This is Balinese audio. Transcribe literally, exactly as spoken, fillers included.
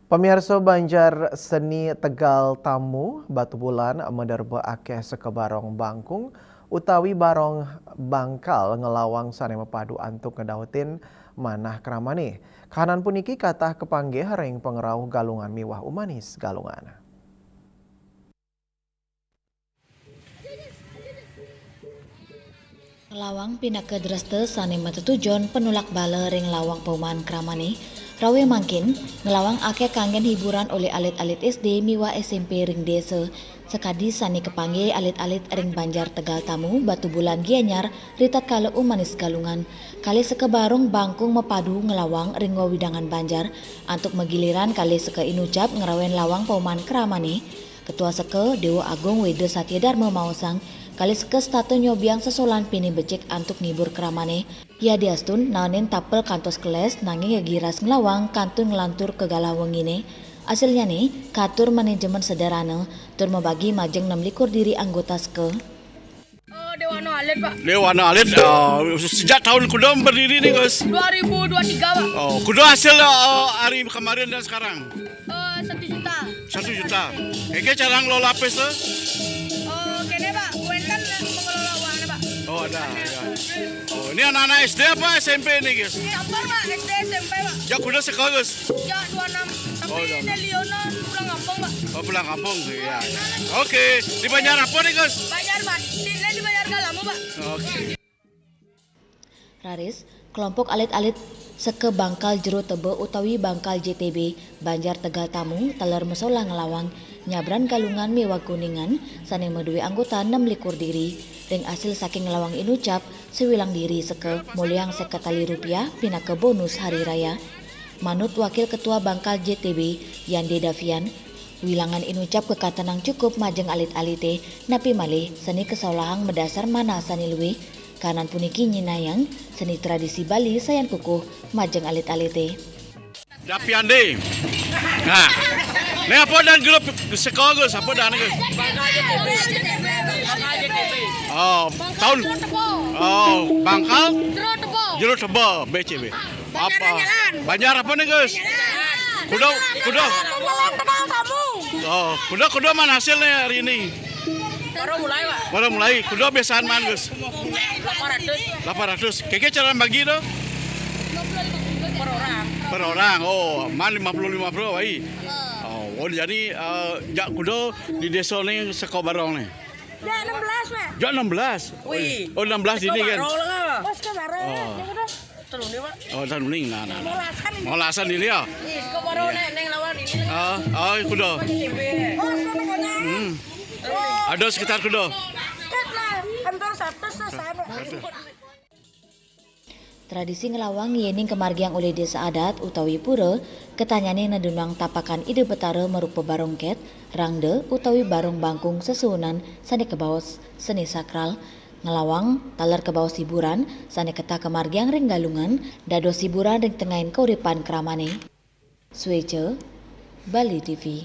Pamiarsa, Banjar Seni Tegal Tamu, Batubulan, maderbe akeh seka barong bangkung utawi barong bangkal ngelawang sane mepadu antuk ngedautin manah kramane. Kahanan puniki katah kapanggih ring pangrauh Galungan miwah umanis Galungan. Ngelawang pinaka dresta sane matetujon penulak bala ring lawang pauman kramane. Rawe mangkin, ngelawang akeh kanggen hiburan olih alit-alit S D miwah S M P ring desa, sakadi sane kapanggih alit-alit ring Banjar Tegal Tamu, Batubulan Gianyar, ritatkala umanis Galungan. Kalih seka barong bangkung mapadu ngelawang ring wewidangan banjar, antuk magiliran kalih seka inucap ngrawen lawang pauman kramane. Ketua seka, Dewa Agung Weda Satya Dharma maosang, kalih seka setata nyobiang sesolan pinih becik antuk ngibur kramane. Yadiastun naenin tapel kantos keles, nanging gegiras nglawang kantun nglantur ka galah wengine. Asilnyane, katur manajemen sederhana, tur mabagi majeng enam likur diri anggota seka. Eh, Dewana Alit, Pak. Dewana Alit, eh, sejak tahun kuda berdiri nih, Gus? Dua ribu dua tiga, Pak. Oh, kuda hasil, eh, hari kemarin dan sekarang? Eh, satu juta. Satu juta. Keke cara ngelola pes tu? Eh, kene, Pak. Wenten pengelola uangnya, Pak. Oh, ada, ya. Oh, ini anak-anak S D apa S M P nih, Gus? Campur, Pak. S D, S M P, Pak. Ya, kuda sekolah, Gus? Ya, dua enam. Tapi Oh, udah. Ini Leona pulang kampung, Pak. Oh, pulang kampung, iya. Oke, di Banjar apa nih, Gus? Banjar, Pak. Di, di Banjar Galamu, Pak. Oke. Raris, kelompok alit-alit seka Bangkal Jero Teba utawi Bangkal J T B, Banjar Tegal Tamu, taler masolah ngelawang nyabran Galungan miwah Kuningan sane madue anggota enam likur diri. Ring asil saking ngelawang inucap, sewilang diri seka molihang seket tali rupiah pinaka bonus hari raya. Manut Wakil Ketua Bangkal J T B, Yande Davian, wilangan inucap kakatenang cukup majeng alit-alite, napi malih sane kasolahang madasar manah sane luih. Kahanan puniki nyinahang seni tradisi Bali sayan kukuh majeng alit-alite. Davian Yande. Nah. Ini apa dan grup sekolah, Gus? Apa dan, Gus? Oh, tahun Oh, Bangkal? Jero Teba, B C B. Apa? Banjar apa nih, Gus? Kuda, kuda. Oh, kuda, kuda mana hasilnya hari ini? Baru mulai, Pak. Baru mulai. Kuda biasaan mana, Gus? Delapan ratus. Delapan ratus. Keke cara bagi tu? Per orang. Per orang. Oh, mana lima puluh lima puluh, baik. Oh, oh, jadi, eh, jak kuda di desa ni seko barong ni? Jak enam belas, Pak. Jak enam belas? Wih. Oh, enam belas ini kan? Seko barong lah. Oh, seko barong. Oh. Tenuni, Pak. Oh, tenuni, nah, nah, nah. Molasan ini. Molasan ini ya? Ih, seko barong nek neng lawan ini. Ah, ah, kuda. Oh, seko barong. Hmm. Ada sekitar kuda. Tet lah, hampir satu lah, sama. Tradisi ngelawang yening kamargiang olih desa adat utawi pura, katanyane nadunang tapakan Ida Betara marupa barong ket, rangda utawi barong bangkung sesuunan sane kabaos seni sakral. Ngelawang taler kabaos hiburan sane ketah kamargiang ring Galungan, dados hiburan ring tengahing kauripan kramane. Sueca, Bali T V.